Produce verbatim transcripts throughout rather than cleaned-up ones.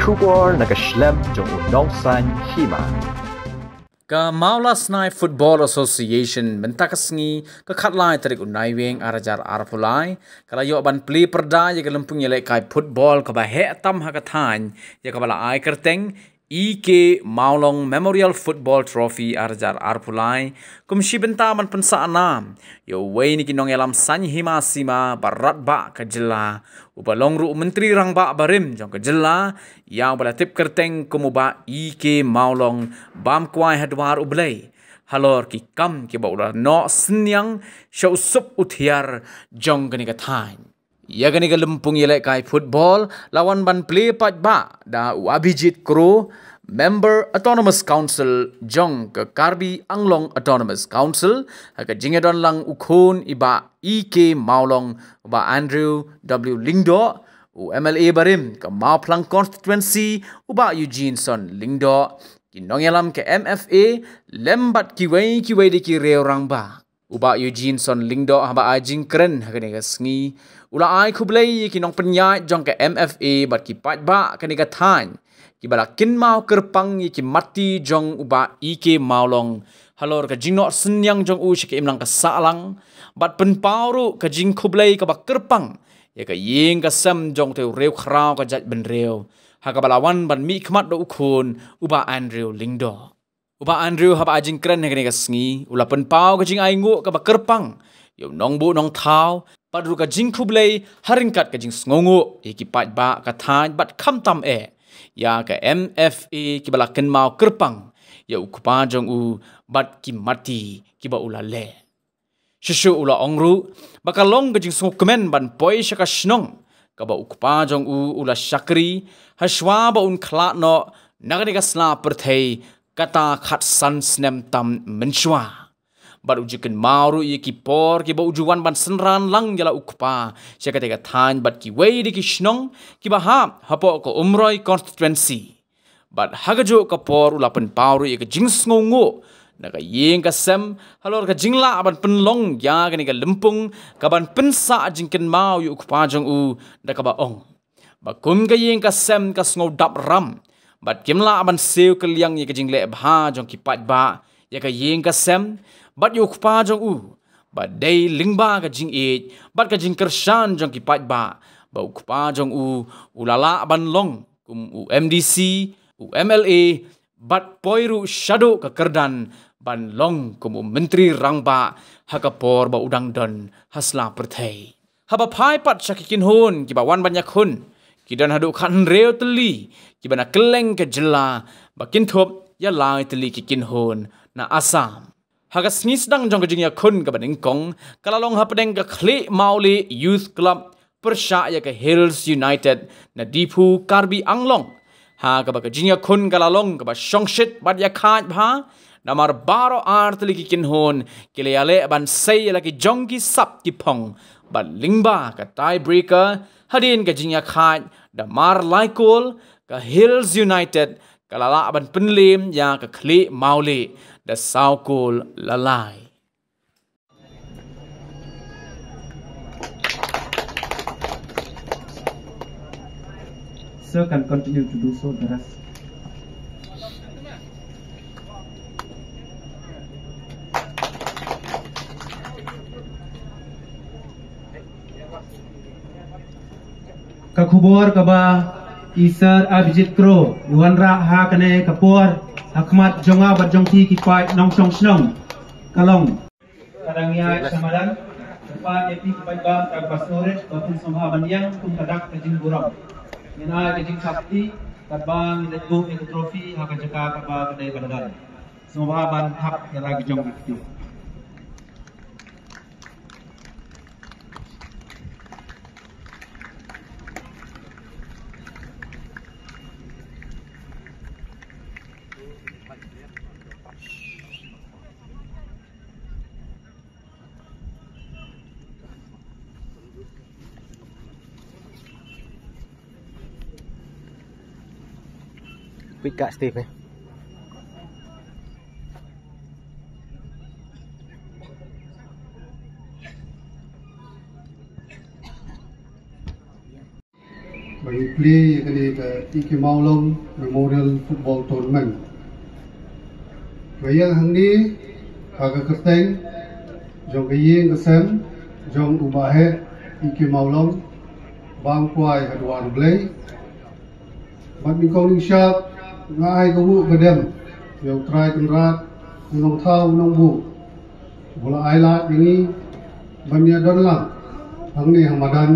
Khubor na ka shlem jong u nongsan hima. Ka Mawlasnai Football Association mynta ka sngi ka khatlai tarik u Naiwieng ar hajar arphew lai ka la ïoh ban plie pyrda ïa ka lympung ïalehkai football kaba heh tam ha ka thaiñ, ïa kaba la ai kyrteng E K Mawlong Memorial Football Trophy ar hajar arphew lai, kum shi bynta ban pynsah nam ïa uwei na ki nongïalam saiñ hima sima baroh ba ka jylla, uba long ruh u Myntri Rangbah barim jong ka jylla, ïa uba la tip kyrteng kum u Bah E K Mawlong, bam kwai ha dwar U Blei halor ki kam kiba u la noh synñiang sha u sup u thiar jong kane ka thaiñ. Ïa kane ka lympung ïalehkai football la wan ban plie paidbah da u Abhijit Kro, Member Autonomous Council jong ka Karbi Anglong Autonomous Council, ha ka jingïadon lang u khun i Bah E K Mawlong, u Bah Andrew W Lyngdoh, u M L A barim ka Mawphlang Constituency, u Bah Eugene Son Lyngdoh, ki nongïalam ka M F A, lem bad kiwei kiwei de ki riew rangbah. U Bah Eugene Son Lyngdoh haba ai jingkren ha kane ka sngi, u la ai khublei ïa ki nongpynïaid jong ka M F A bad ki paidbah kane ka thaiñ, kiba la kynmaw kyrpang ïa ki matti jong u Bah E K Mawlong halor ka jingnoh synñiang jong u sha ka imlang ka sahlang, bad pynpaw ruh ka jingkhublei kaba kyrpang ïa ka ïing ka sem jong te u riewkhraw ka jaitbynriew, ha kaba la wan ban mihkhmat da u khun u Bah Andrew Lyngdoh. U Bah Andrew haba ai jingkren ha kane ka sngi, u la pynpaw ka jingainguh kaba kyrpang ïa u nongbuh nongthaw, bad ruh ka jingkhublei ha ryngkat ka jingsngewnguh ïa ki paidbah ka thaiñ bad khamtam eh ïa ka M F A kiba la kynmaw kyrpang ïa u kpa jong u bad ki matti kiba u la leh. Shuh shuh u la ong ruh ba ka long ka jingsngewkmen ban poi sha ka shnong kaba u kpa jong u u la shakri, ha shuwa ba un khlad noh na kane ka sla pyrthei kata khatsan snem tam mynshuwa. Bad u ju kynmaw ruh ïa ki por kiba u ju wan ban synran lang ïa la u kpa sha kata ka thaiñ bad kiwei de ki shnong kiba hap hapoh ka Umroi Constituency. Bad ha kajuh ka por u la pynpaw ruh ïa ka jingsngewnguh na ka ïing ka sem halor ka jinglah ban pynlong ïa kane ka lympung kaban pynsah jingkynmaw ïa u kpa jong u, da kaba ong ba kum ka ïing ka sem ka sngewdap ram bad kim lah ban siew kylliang ïa ka jingleh bha jong ki paidbah ïa ka ïing ka sem bad ïa u kpa jong u, ba dei lyngba ka jingïeit bad ka jingkyrshan jong ki paidbah ba u kpa jong u u la lah ban long kum u M D C, u M L A, bad poi ruh shaduh ka kyrdan ban long kum u Myntri Rangbah ha ka por ba u dang don ha sla pyrthei. Haba phai pat sha ki kynhun kiba wan ban ïakhun, ki don haduh khathynriew tylli kiba na kylleng ka jylla, ba kynthup ïa lai tylli ki kynhun na Assam. Ha ka sngi sdang jong ka jingïakhun kaba nyngkong ka la long hapdeng ka Khlieh Mawlieh Youth Club pyrshah ïa ka Hills United na Diphu, Karbi Anglong, ha kaba ka jingïakhun ka la long kaba shongshit bad ïakhaid bha, namar baroh ar tylli ki kynhun ki la ïaleh ban sei ïa la ki jong ki sap ki phong bad lyngba ka tiebreaker, hadien ka jingïakhaid da mar lai kol, ka Hills United ka la lah ban pynliem ïa ka Khlieh Mawlieh da saw kol la lai. Sir can continue to do so, the rest. Ka khubor kaba i Sir Abhijit Kro i wanrah ha kane ka por ha khmat jong nga bad jong phi ki paid nongshong shnong ka long. Ka dang ïaid sha madan, kyrpad ïa phi ki paidbah, ka ba sngewrit ba phin sngewbha ban ïeng kum ka dak ka jingburom. Ngin ai ka jingthap kti katba ngin leit buh ïa ka trophy ha ka jaka kaba ka dei ban don. Sngewbha ban thap ïa la ki jong ki kti. Pika Steve eh. Ïa kane ka E K Mawlong Memorial Football Tournament. Nga ïeng hangne ha ka kyrteng jong ka ïing ka sem jong u Bah Heh E K Mawlong, bam kwai ha dwar U Blei. Bad nyngkong nyngshap nga ai ka buh ka dem ïa U Trai Kynrad, U Nongthaw U Nongbuh, uba la ai lad ïa ngi ban ïa don lang hangne ha madan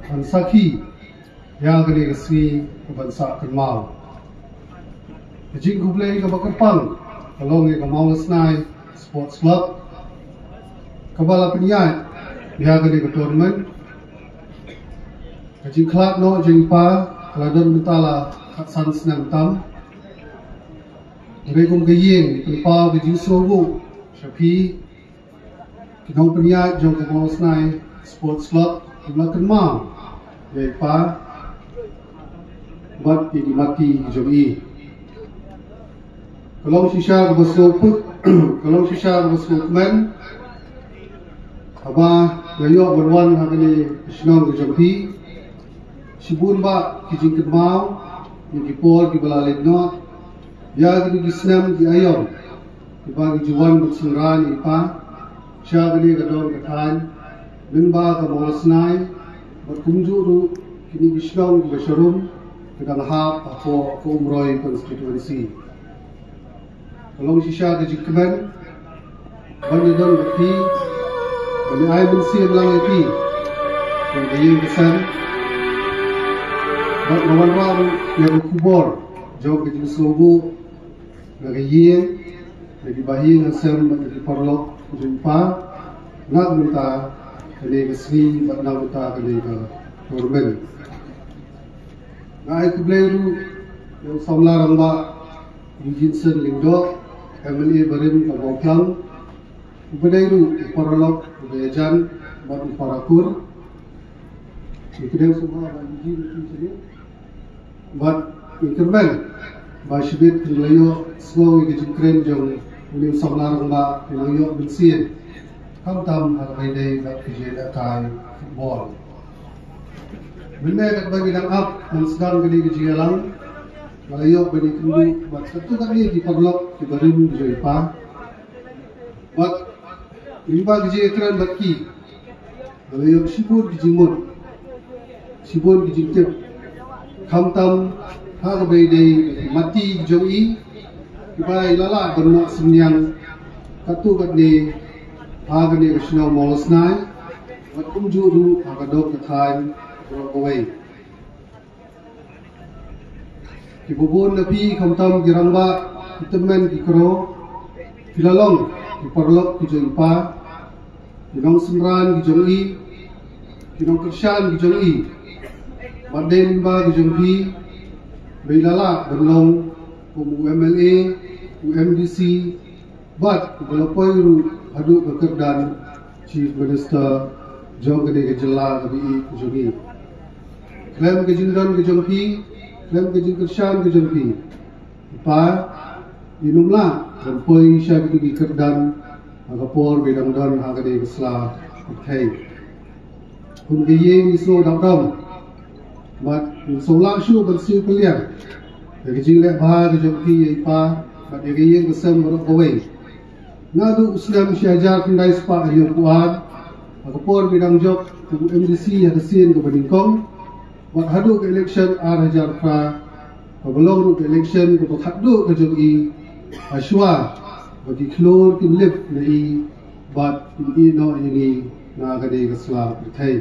ban sakhi ïa kane ka sngi kaban sah kynmaw. Ka jingkhublei kaba kyrpang ka long ïa ka Mawlasnai Sports Club kaba la pynïaid ïa kane ka tournament. Ka jingkhlad noh jong i pa ka la don mynta la khatsan snem tam. Hynrei kum ka ïing i pynpaw ka jingsngewbha sha phi ki nongpynïaid jong ka Mawlasnai Sports Club, ki la kynmaw ïa i pa bad ïa ki mati jong i. Ka long shisha kaba sngewput, ka long shisha kaba sngewkmen haba nga ïoh ban wan ha kane ka shnong ka jong phi. Shibun bah ki jingkynmaw ïa ki por kiba la leit noh, ïa kine ki snem ki aïom kiba ngi ju wan ban synran ïa i pa sha kane ka dong ka thaiñ lyngba ka Mawlasnai bad kumjuh ruh kine ki shnong kiba sharum ki dang hap hapoh ka Umroi constituency. Ka long shisha ka jingkmen ban ïa don bad phi, ban ïa ai mynsiem lang ïa phi jong ka ïing ka sem. Bad nga wanrah ruh ïa ka khubor jong ka jingsngewbha na ka ïing, na ki bahaïing hasem bad na ki paralok jong i pa na ka bynta kane ka sngi bad na ka bynta kane ka tournament. Nga ai khublei ruh ïa u samla rangbah Eugene Lyngdoh, M L A barim ka Mawphlang, uba dei ruh u paralok uba ïajan bad u parakur. Ngi kyrmen sngewbha ba Eugene u sini bad ngi kyrmen ba shibit phin la ïoh sngew ïa ka jingkren jong une u samla rangbah, phin la ïoh mynsiem khamtam ha kaba ïadei bad ka jingïalehkai football. Mynne katba ngi dang ap ban sdang kane ka jingïalang, nga la ïoh ban ïakynduh bad katto katne ki paralok ki barim ki jong i pa. Bad lyngba ka jingïakren bad ki, nga la ïoh shibun ki jingmut, shibun ki jingtip, khamtam ha kaba ïadei bad ki mati ki jong i kiba i la lah ban noh synñiang katto katne ha kane ka shnong Mawlasnai bad kumjuh ruh ha ka dong ka thaiñ baroh kawei. Kiba bun na phi khamtam ki rangbah, ki tymmen ki kro, ki la long ki paralok ki jong i pa, ki nongsynran ki jong i, ki nongkyrshan ki jong i. Bad dei lyngba ki jong phi ba i la lah ban long kum u M L A, u M D C, bad uba la poi ruh haduh ka kyrdan Chief Minister jong kane ka jylla kaba ïeit ka jong i. Khlem ka jingdon ka jong phi, khlem ka jingkyrshan ka jong phi, i pa i nym lah ban poi sha kito ki kyrdan ha ka por ba i dang don ha kane ka sla pyrthei. Kum ka ïing ngi sngew dap dam bad ngi sngew lah shuh ban siew pynliang ïa ka jingleh bha ka jong phi ïa i pa bad ïa ka ïing ka sem baroh kawei. Naduh u snem shi hajar khyndai spah hynñiewphew ar, ha ka por ba i dang jop kum u M D C ha ka sien kaba nyngkong, bad haduh ka election ar hajar phra, kaba long ruh ka election kaba khatduh ka jong i, ha shuwa ba ki khlur kin lip na i bad kin ïeh noh ïa ngi na kane ka sla pyrthei.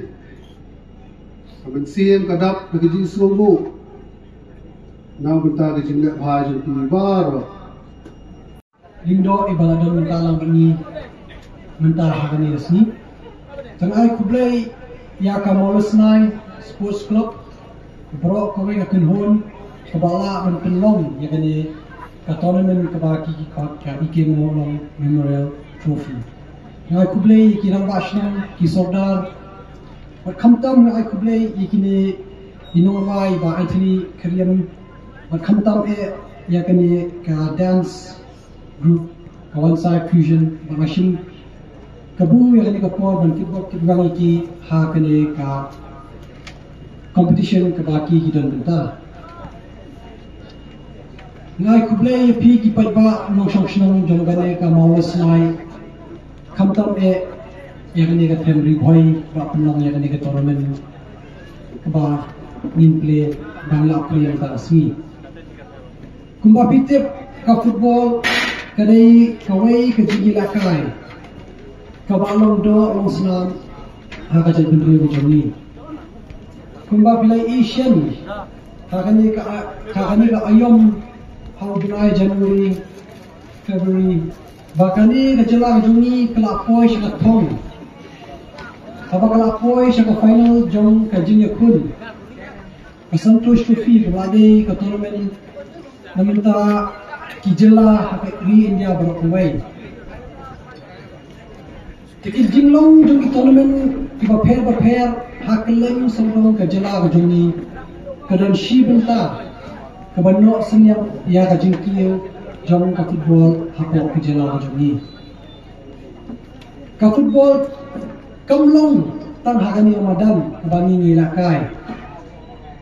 Ka mynsiem ka dap da ka jingsngewbha na bynta ka jingleh bha jong phi baroh. Lyngdoh iba la don mynta lang bad ngi mynta ha kane ka sngi. Tang ai khublei ïa ka Mawlasnai Sports Club baroh kawei ka kynhun kaba lah ban pynlong ïa kane ka tournament kaba ki ki khot ka E K Mawlong Memorial Trophy. Nga ai khublei ïa ki rangbah shnong, ki sordar, bad khamtam nga ai khublei ïa kine ki nongrwai, Bah Anthony Kyriem, bad khamtam eh ïa kane ka dance group ka Wansai Fusion, ba nga shim kabu ïa kane ka por ban kitbok kitbang ïa ki ha kane ka competition kaba ki ki don mynta. Nga ai khublei ïa phi ki paidbah nongshong shnong jong kane ka Mawlasnai, khamtam eh ïa kane ka them Ri Bhoi ba pynlong ïa kane ka tournament kaba ngin plie, ba ngi la plie mynta ka sngi. Kumba phi tip, ka football ka dei kawei ka jingïalehkai kaba long doh long snam ha ka jaitbynriew ka jong ngi. Kumba phi la ïohi shen ha kane ka, ha kane ka aïom ha u bnai January, February, ba kane ka jylla ka jong ngi ka la poi sha ka thong, haba ka la poi sha ka final jong ka jingïakhun ka Santosh Trophy, kaba dei ka tournament na mynta ki jylla ha ka ri India baroh kawei. Te ki jinglong jong ki tournament kiba pher ba pher ha kylleng sawdong ka jylla ka jong ngi ka don shi bynta kaba noh synñiang ïa ka jingkiew jong ka football hapoh ka jylla ka jong ngi. Ka football kam long tang ha kane ka madan kaba ngi ngi ïalehkai,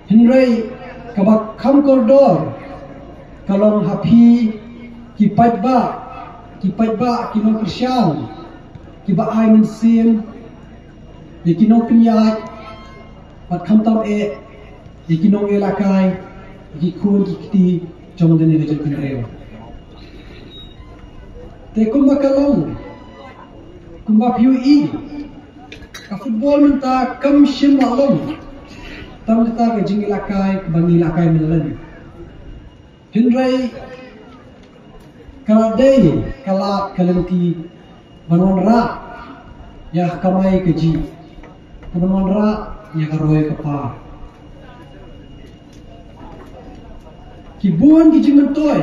hynrei kaba kham kordor ka long ha phi ki paidbah, ki paidbah ki nongkyrshan kiba ai mynsiem ïa ki nongpynïaid, bad khamtam eh ïa ki nongïalehkai, ïa ki khun ki kti jong kane ka jaitbynriew. Te kumba ka long, kumba phi ïohi, ka football mynta kam shym la long tang kata ka jingïalehkai kaba ngi ïalehkai mynleit. Hynrei ka la dei ka lad ka lynti ban wanrah ïa ka kamai kajih, ka ban wanrah ïa ka roi ka par. Ki bun ki jingmyntoi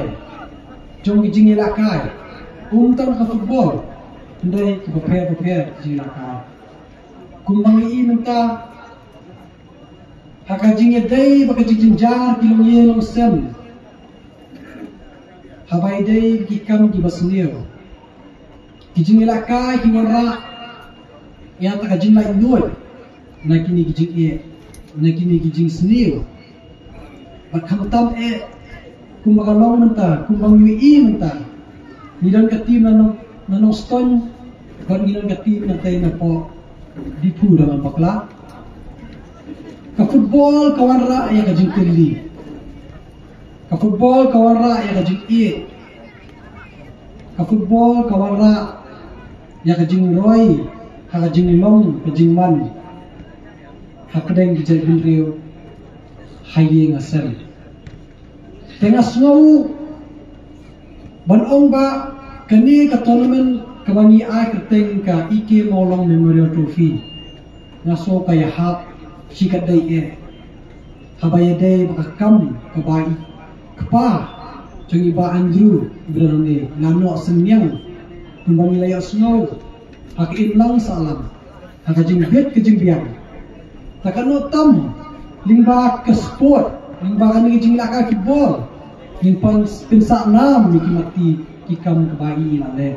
jong ki jingïalehkai, ym tang ka football, hynrei kiba pher ba pher ki jingïalehkai. Kumba ngi ïohi mynta, ha ka jingïadei bad ka jingjynjar ki longïing longsem, haba ïadei ki kam kiba sniew, ki jingïalehkai ki wanrah ïa kata ka jinglaitluid na kine ki jingeh, na kine ki jingsniew. Bad khamtam eh, kumba ka long mynta, kumba ngi ïohi mynta, ngi don ka team na Nong, na Nongstoiñ, bad ngi don ka team na tei na poh Diphu da nga bakla. Ka football ka wanrah ïa ka jingkylli. Ka football ka wanrah ïa ka jingïeit. Ka football ka wanrah ïa ka jingroi, ha ka jinglong ka jingman ha pdeng ki jaitbynriew, ha ïing ha sem. Te nga sngew ban ong ba kane ka tournament kaba ngi ai kyrteng ka E K Mawlong Memorial Trophy, nga sngew ka ïahap shikatdei eh, haba ïadei bad ka kam kaba i kpa jong i Bah Andrew Brennan, eh, la noh synñiang kumba ngi la ïohsngew ha ka imlang sahlang, ha ka jingbit ka jingbiang. Te kano tam lyngba ka sport, lyngba kane ka jingïalehkai football, ngin pyn, pynsah nam ïa ki mati ki kam kaba i la leh.